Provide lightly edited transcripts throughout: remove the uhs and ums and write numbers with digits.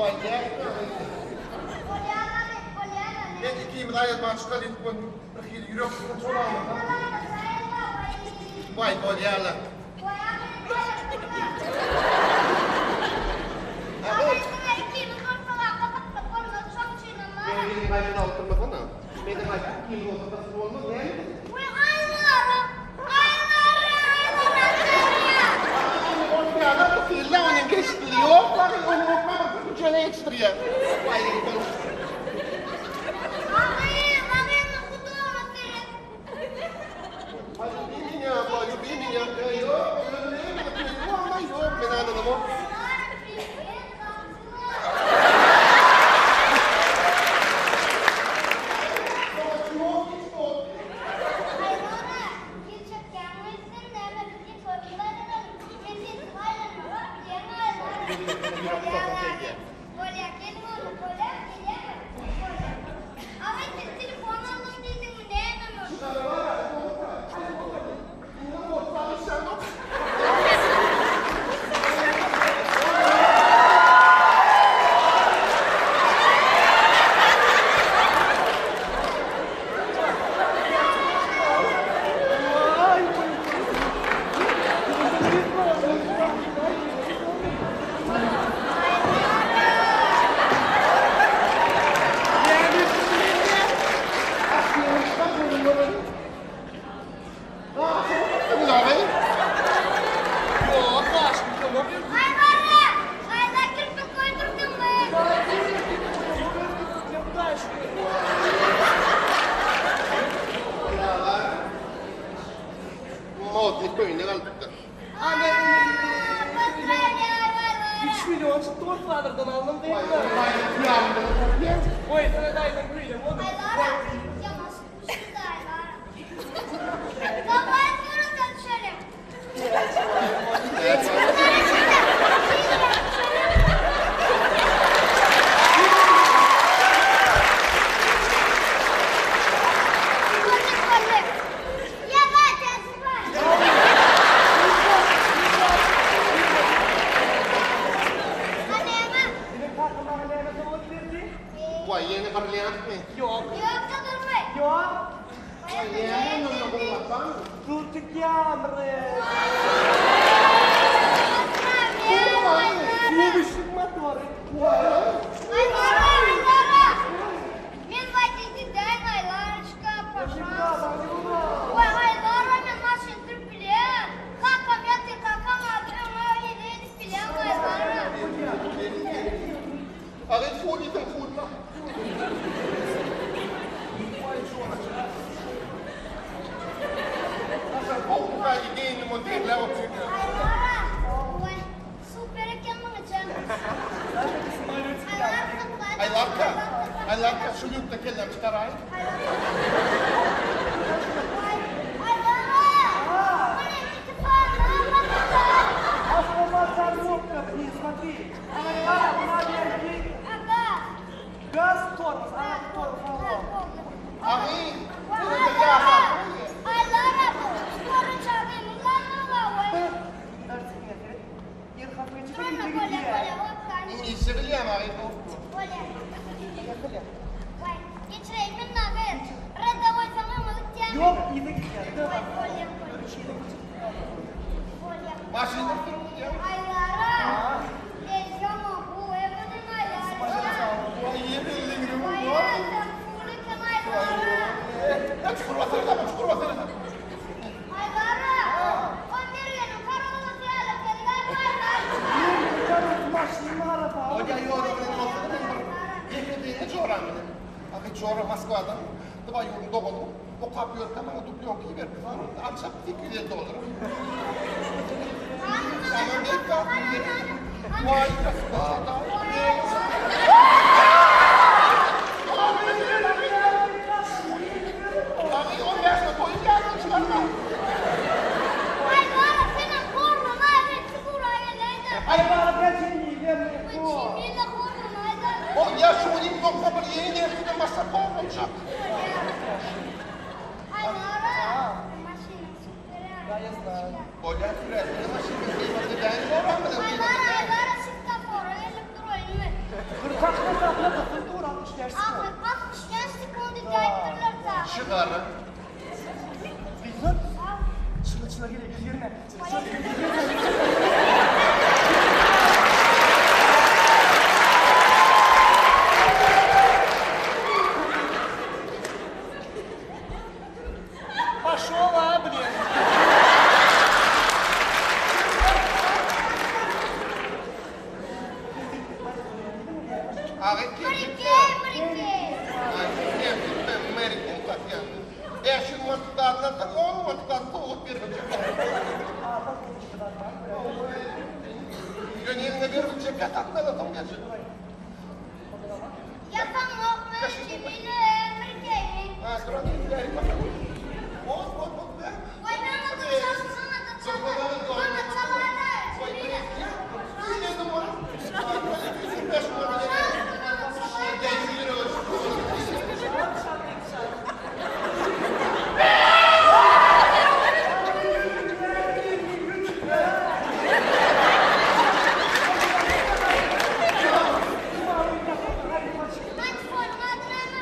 Waý, Men ikimiz aýazman çykar diýip bir hili ýürek sıkıntı bolandyr. Waý, bolýarlar. Meniň aýdan oturmasana. Meniň aýdan ikimiz bolsa gysyk bolmaz, näme? Aýnura, Hil çekýäňmi sen näme bizi toýumyza aýlanaly, men sensiz aýlanmaga bilýän Aýnura. Bolýa Wagi, bolýa geliň onda bolýa gelýäňmi? Bolýa. Agy sen telefon aldym diýdiňmi näme muny? Aý garry, gaýda kirpik goýdurdyňmy? Modny köýnek alypdyr. Üç million çykdy Godfather'dan aldym diýipdir. Goýsana daýynyň köýnegi ony. Seniň kakaň maňa näme sowgat berdi? Waý, ýene brilliantmy? Ýok. Ýok. Waý, näme onda gymmatdan? Zülfikýamry. Gümüşlik motory. Agy suw diýseň suwutma. Aýlarka, Aýlarka şu lýukda kellämi çykaraýyn. Agy, Iňlisçe bilýän agy. Maşynda sürüp gidýär. Jora Moskwadan dwaýurny doganym okap ýörkä maňa dublýonka iberdi. Alçak 850 dollara. Waý, Bolýar sürersiň maşynyň gyýmaty däl joram bilen gyýmaty däl. 65 sekund. Ahyr 65 sekund diýipdirler da. Çygara. Gyzlar, çyla çyla gerek ýüz ýerine. Poşol a blin. Agy Mrike, mrike. 500 manatlyk zadyny alsaň, 10 manatlyk zady sowgat berip Ýöne eliňe berip satyn alasaň berjek. Ýasaňokmy, Jemile, mrike. Ha, duran ýeri bakalım. Bol bol bol be. Goý maňa da çal, maňa da çal. Maňa çalara, Jemile. Aç forma adyna.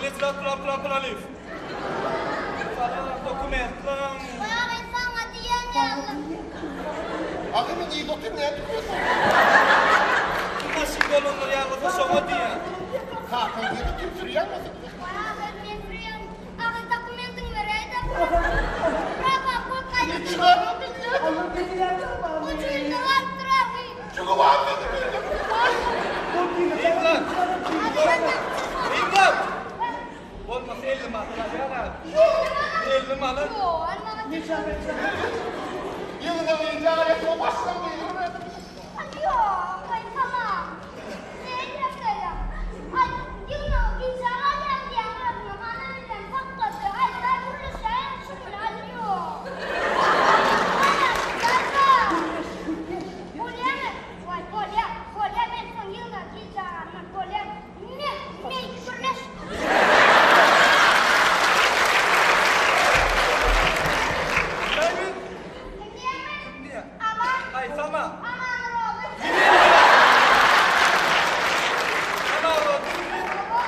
Letrat bla bla bla lif. Falan dokumentlan. Maşyn dolandyr ýaly şoňa diýýär. Alır beni yerden var. İmdat! İmdat! Bolmasa 50 manat alýar. 50 manat. David, diýär. Ay sama. Aman Robert. Sama o.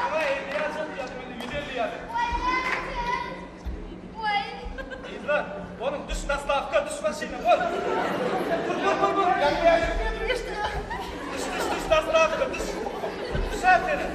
Ama 50 ýaşat ýa-da 150 ýa. İmdat, onuň düş nastavka, düş maşyna, bol. Bur bur bur bur. Düş düş düş nastavka, düş. Düşer seni.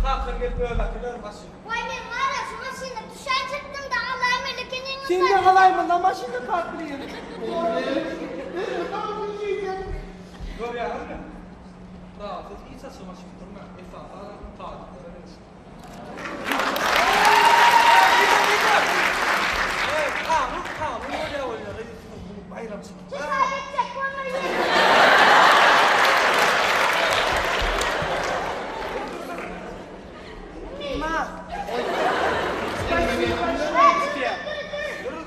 Kalkar gelip öyle akılar maşyn. Vay men gara şu maşyna düşäýjekdim da Allaýym elekenin Sen de halayma lan maşynda kalkmayın. Görýäňizmi? Rahatsız hiç açılma maşyn durma. Esasy talyplara berişdi. Evet, kanun kanun bolýar bolýar. Baýramçylyk. Cesaret çekmem. Ma.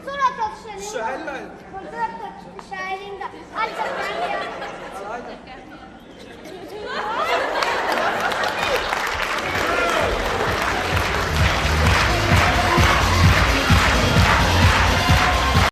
Surat düşelim. Şu hella. Surat düşelim de.